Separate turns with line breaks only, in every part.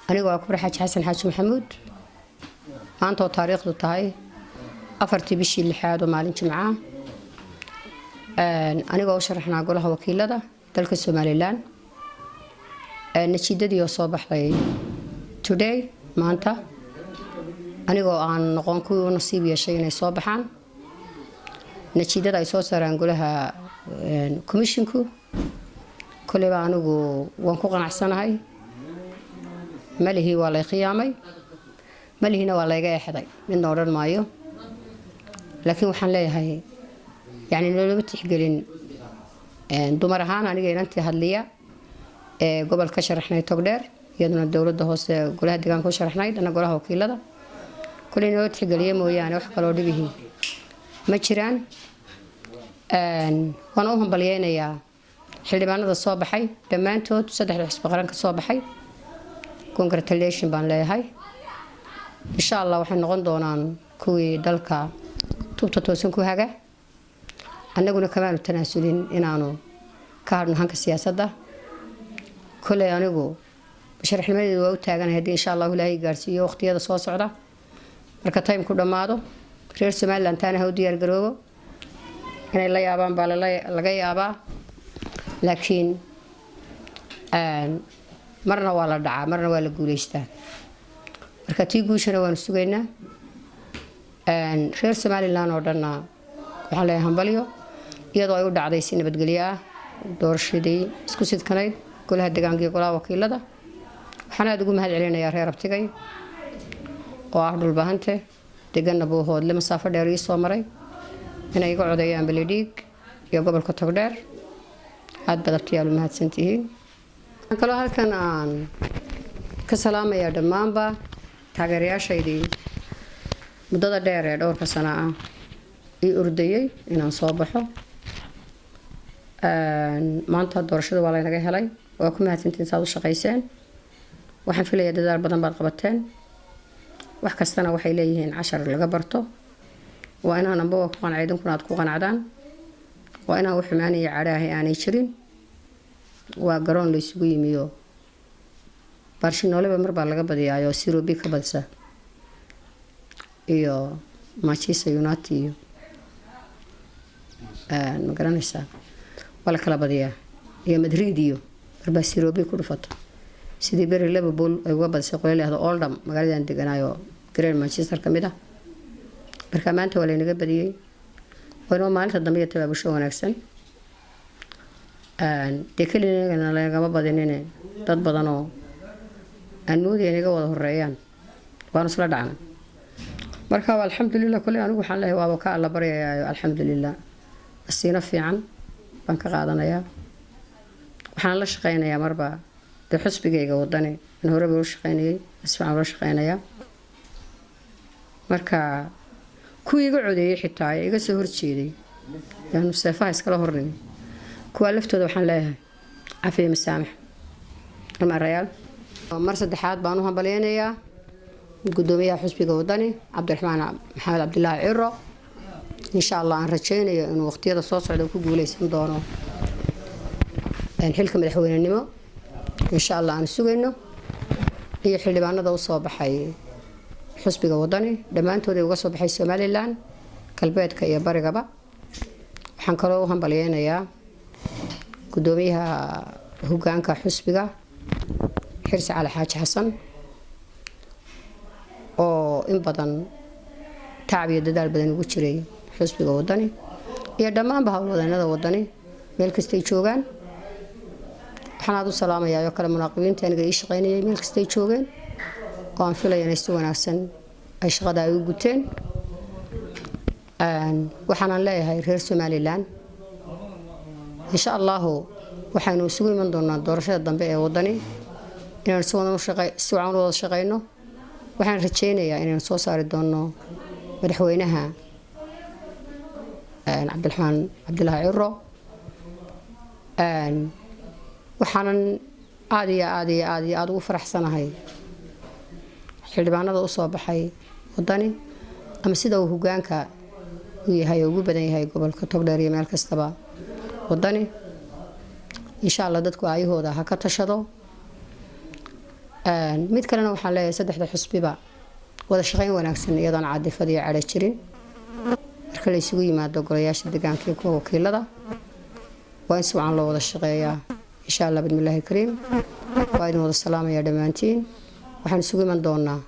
Aniga waa Kubra Xaaji Xasan Xaaji Maxamuud. Maanta oo taariikhdu tahay 4-tii bishii lixaad oo maalin Jimcaha, anigoo u sharaxnaa golaha wakiilada dalka Somaliland, natiijadii oo soo baxday today, maanta, anigoo aan noqon kuwii u nasiib yeeshay inay soo baxaan natiijada ay soo saaraan golaha commissionku, koleyba anigu waan ku qanacsanahay. Malihii waa lay khiyaamay, malihiina waa layga exday, midna odhan maayo, laakiin waxaan leeyahay yani noloma tixgelin dumar ahaan. Aniga inantii hadliya ee gobol ka sharaxnay Togdheer, iyaduna dowladda hoose golaha deegaanka u sharaxnayd, ana golaha wakiilada, koley naloo tixgeliye mooyaane wax kaloo dhibihii ma jiraan. Waan u hambalyeynayaa xildhibaanada soo baxay dhammaantood, saddexda xisbi qaran ka soo baxay. Congratulation baan leeyahay. Insha Allah waxay noqon doonaan kuwii dalka tubta toosan ku haga. Annaguna kamaanu tanaasulin inaanu ka hadhno hanka siyaasadda. Koley anigu musharaxnimadeedu waa u taaganahay haddii insha Allahu Ilaahay gaarsiiyo waqtiyada soo socda marka timeku dhammaado. Reer Somaliland taana ha u diyaar garoobo, inay la yaabaan baa laga yaabaa, laakiin marna waa la dhacaa, marna waa la guuleystaa. Marka tii guushana waanu sugaynaa. Reer Somaliland oo dhanna waxaan leeyahay hambalyo, iyadoo ay u dhacday si nabadgelyo ah doorashadii isku sidkanayd golaha deegaanka iyo golaha wakiilada. Waxaan aada ugu mahad celinayaa reer abtigay oo ah Dhulbahante deganna Buuhoodle, masaafo dheer ii soo maray inay iga codeeyaan Balidhiig iyo gobolka Togdheer. Aada baad abtiyaal u mahadsantihiin. Waxaan kaloo halkan aan ka salaamayaa dhammaanba taageerayaashaydii muddada dheer ee dhowrka sano ah ii ordayay inaan soo baxo. Maanta doorashada waa laynaga helay. Waa ku mahadsantihiin saad u shaqayseen. Waxaan filayaa dadaal badan baad qabateen. Wax kastana waxay leeyihiin cashar laga barto. Waa inaan amba waa ku qancay, idinkuna aad ku qanacdaan. Waa inaan wax xumaanaya cadhaahay aanay jirin. Waa garoon la isugu yimiyo Barcelonaba mar baa laga badiyaayo 0-B ka badisa iyo Manchester United iyo ma garanaysaa, waa la kala badiyaa, iyo Madrid iyo marbaa 0-B ku dhufato, sidii beri Liverpool ay uga badisay qolyo lahdo Oldham, magaaladan deganaayo Greater Manchester ka mid ah. Marka maanta waa laynaga badiyey. Waa inoo maalinta dambe iyo tabaabusho wanaagsan. Dee keligana lagama badinine, dad badan oo aan moodaya inaga wada horeeyaan waanu isla dhacnay. Marka alxamdulilah, kolley anigu waxaan leeyahay waaba ka Alla baryayaayo, alxamdulilah, asiino fiican baan ka qaadanayaa. Waxaan la shaqeynayaa marba dee xusbigayga Wadani aan horeba ula shaqeynayay, si fiican ula shaqeynayaa. Marka kuwii iga codeeyey xitaa ee iga soo horjeeday yaanu seefaha iskala hornimi, kuwaa laftooda waxaan leeyahay cafiya masaamax amaarayaal. Mar saddexaad baan u hambalyeynayaa gudoomiyaha xusbiga Wadani, Cabdiraxmaan Maxamed Cabdilaahi Ciro. Insha Allah aan rajeynayo inuu waqtiyada soo socda ku guuleysan doono xilka madaxweynenimo, insha Allah aan sugayno, iyo xildhibaanada usoo baxay xusbiga Wadani dhammaantood ay uga soo baxay Somaliland galbeedka iyo barigaba. Waxaan kaloo u hambalyeynayaa gudoomiyaha hogaanka xusbiga, Xirsi Cali Xaaji Xasan, oo in badan tacab iyo dadaal badan ugu jiray xusbiga Wadani, iyo dhammaanba howlwadeenada Wadani meel kastay joogaan. Waxaan aada u salaamayaa oo kale munaaqibiinta aniga ii shaqeynayay meel kastay joogeen, oo aan filaya inay si wanaagsan ay shaqada ay u guteen. Waxaanan leeyahay reer Somaliland, insha Allahu waxaynu isugu iman doonaa doorashada dambe ee Wadani inaan si wacan u wada shaqeyno. Waxaan rajeynayaa inaynu soo saari doono madaxweynaha Cabdiraxmaan Cabdilaahi Ciro. Waxaanan aada iyo aada iyo aada iyo aada ugu faraxsanahay xildhibaanada usoo baxay Wadani ama sida uu hogaanka u yahay oo ugu badan yahay gobolka Togdheer iyo meel kastaba Wadani. Insha Allah dadku aayahooda ha ka tashado. Mid kalena waxaan leeyahay, saddexda xusbiba wada shaqeyn wanaagsan, iyadoon caadifad iyo cadho jirin, marka la isugu yimaado golayaasha deegaanka iyo kuwa wakiilada, waa in si wacan loo wada shaqeeyaa, insha Allah. Bismillaahi kariim. Waa idin wada salaamaya dhammaantiin. Waxaan isugu iman doonaa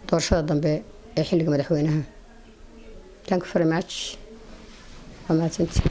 doorashada dambe ee xilliga madaxweynaha. Thank you very much. Waa mahadsantii.